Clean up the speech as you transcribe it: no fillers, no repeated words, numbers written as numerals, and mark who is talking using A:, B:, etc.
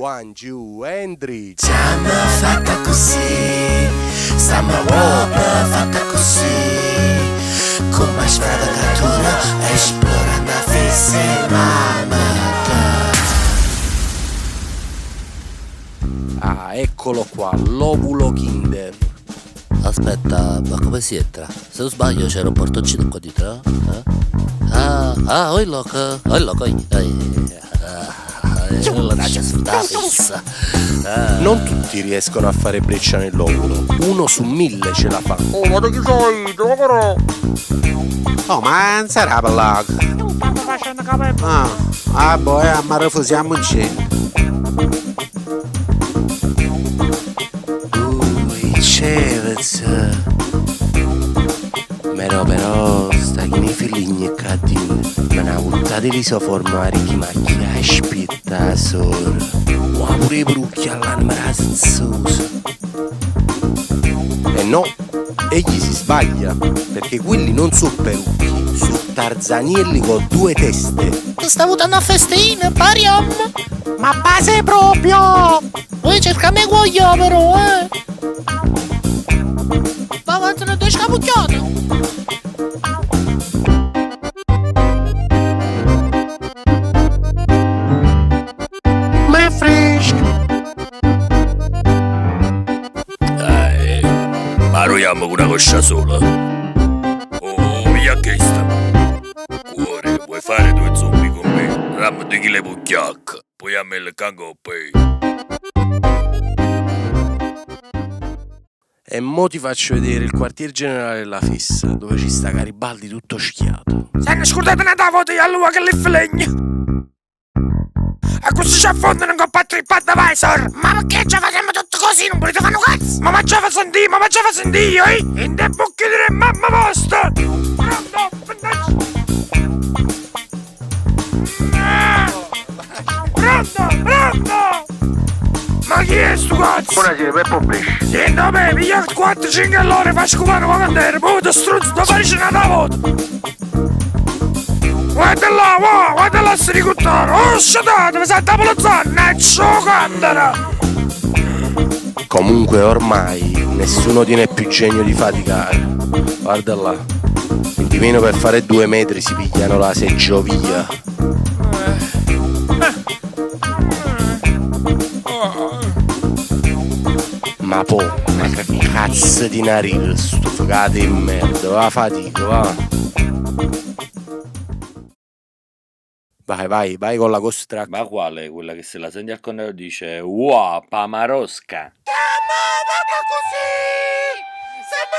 A: One, two and three.
B: Siamo fatta così, siamo proprio fatta così. Come strada natura esplora una fisse mamma.
A: Ah, eccolo qua, l'ovulo Kinder.
B: Aspetta, ma come si entra? Se non sbaglio c'era un portoncino qua dietro, eh? Ah, ah, oi loco, oi loco, oi, oi, ah, Ah.
A: Non tutti riescono a fare breccia nell'ovulo, uno su mille ce la fa.
C: Oh, ma chi sei? Dove
D: Oh, ma non sarà per l'acqua. Ah, ah, boh, eh, ma rifusiamoci.
A: Ui, cevez. Però però, sta chi ne filigna cadin. Ma una buttata di sua forma ricchi macchia aspetta sora. Ua pure i brucchi all'anima razzosa. E no, egli si sbaglia, perché quelli non sono perucchi, sono tarzanielli con due teste.
E: Stavo dando a festina, pariam!
D: Ma base proprio!
E: Voi cercami guaglio però, eh! Va avanti una due scapucchiate!
D: Ma è fresco!
F: Eh, ma roiamo con una coscia sola. Oh, via questa. Cuore, vuoi fare due zombie con me? Ram di chi le pucchiacca. Poi a me il cango poi.
A: E mo ti faccio vedere il quartier generale della fissa, dove ci sta Garibaldi tutto schiato.
C: Se hanno scordato una tavola e allora che li flegna. E così ci affondano con TripAdvisor. Ma perché ci facciamo tutto così? Non volete fare un cazzo? Ma mangiava sentì, ma mangiava sentì io, eh? In te bocchi di mamma vostra! Pronto? Pronto? Pronto? Ma chi è sto cazzo?
G: Buonasera, Peppo Pesce.
C: Sì, no, beh, piglia 4-5 all'ora e fa scopare una candela, poi ti struzzo, da fare una tavola! Guarda là, va, guarda là, sti ricottaro! Oh, sciatate, mi sento polozzare, neccio candela!
A: Comunque ormai nessuno tiene più genio di faticare. Guarda là. Di meno per fare due metri si pigliano la seggiovia. Ma poi, ma che cazzo di naril, sto fregato di merda, va fatica, va. Vai, vai, vai con la costra.
F: Ma quale? Quella che se la senti al contrario dice Wow, pamarosca.
D: Siamo fatta così! Siamo